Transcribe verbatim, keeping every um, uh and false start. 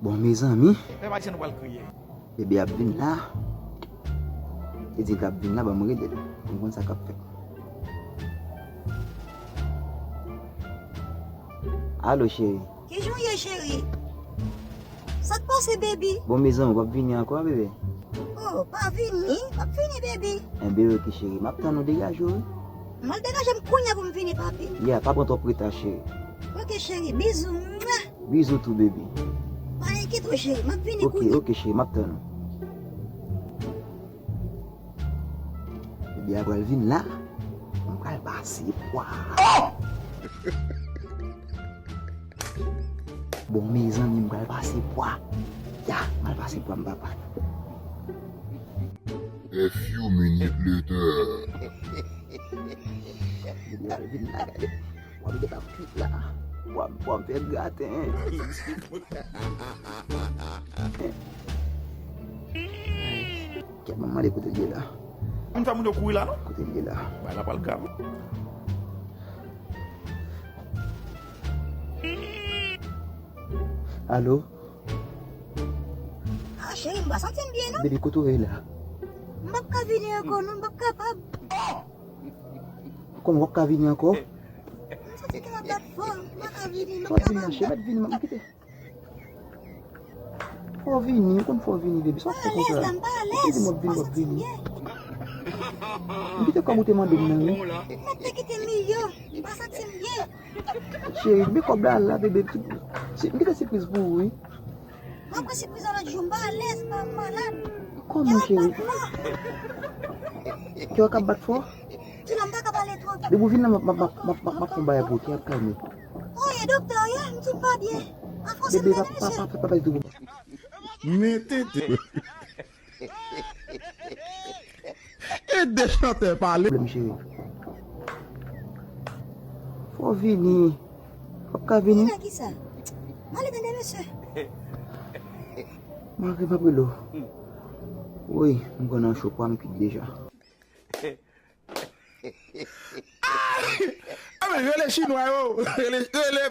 Bon, mezanmi. Bebe ap vin la. Li di l ap vin la, ban m rele l. Pou m konn sa k ap fèt. Alo, cheri. Kijan w ye, cheri? Sa k pase, baby? Bon, mezanmi, w ap vini ankò, bebe? Oh, pa vini, m ap vini, baby. Enben, ok, cheri, m ap tann ou, degaje w, wi. M al degaje m kounye a pou m vini, papi. Yeah, pa pran twòp reta, cheri. Ok, cheri, bizou. Mwah! Bizou tou, baby. Pa enkyete w, cheri, m ap vini kounye a. Ok, ok, cheri, m ap tann ou. Baby a pral vin la. M pral pase pwa. Bon, mezanmi, m pral pase pwa. Ya, m al pase pwa m, papa. A few minutes later. Baby a pral vin la, gade. Pwa m gentan kwit la. Pwa m, pwa m fè graten. Kèt, m ap mande kote l ye la. M fè moun yo kouri la, non? Kote l ye la? Bagay la pral grav. Alo? Ah, cheri, m pa santi m byen, non. Baby, kote w ye la? M p ap ka vini ankò, non, m p ap kapab. Kòman w p ap ka vini ankò? M santi kè m ap bat fò, m pa ka vini, m p ap kapab. Fò vini, cheri, mèt vini, m kite. Fò vini, ou konn fò vini, baby. Sa w ap fè konsa? M pa alèz la, m pa alèz. Ou di m w ap vini, w ap vini. M kite kòb ou te mande m nan, wi. Mèt te kite m yo, m pa santi m byen. Cheri, men kòb la la, bebe. M kite sipriz pou ou, wi. M ap pran sipriz an lòt jou, m pa alèz, m pa malad. Kòman, cheri? Kè w ap bat fò? Ti la, m pa ka pale twòp. Depi w vin la, m ap, m ap, m ap, m ap, m ap fè yon bagay pou ou, kè w ap kalme. Oh, ye doktè, ye, m di m pa byen. An franse, m byen, mesye. Bebe, pa, pa, pa, pa, pa, pa. Men tete. E de chantè pale. Pwoblèm, cheri. Fò w vini. Fò w ka vini. Vini la kisa? M ale tande mesye. M a rive ap rele w. Wi, m pran nan cho, pwa m kwit deja. Ay! A men, rele chinwa yo. Rele, rele.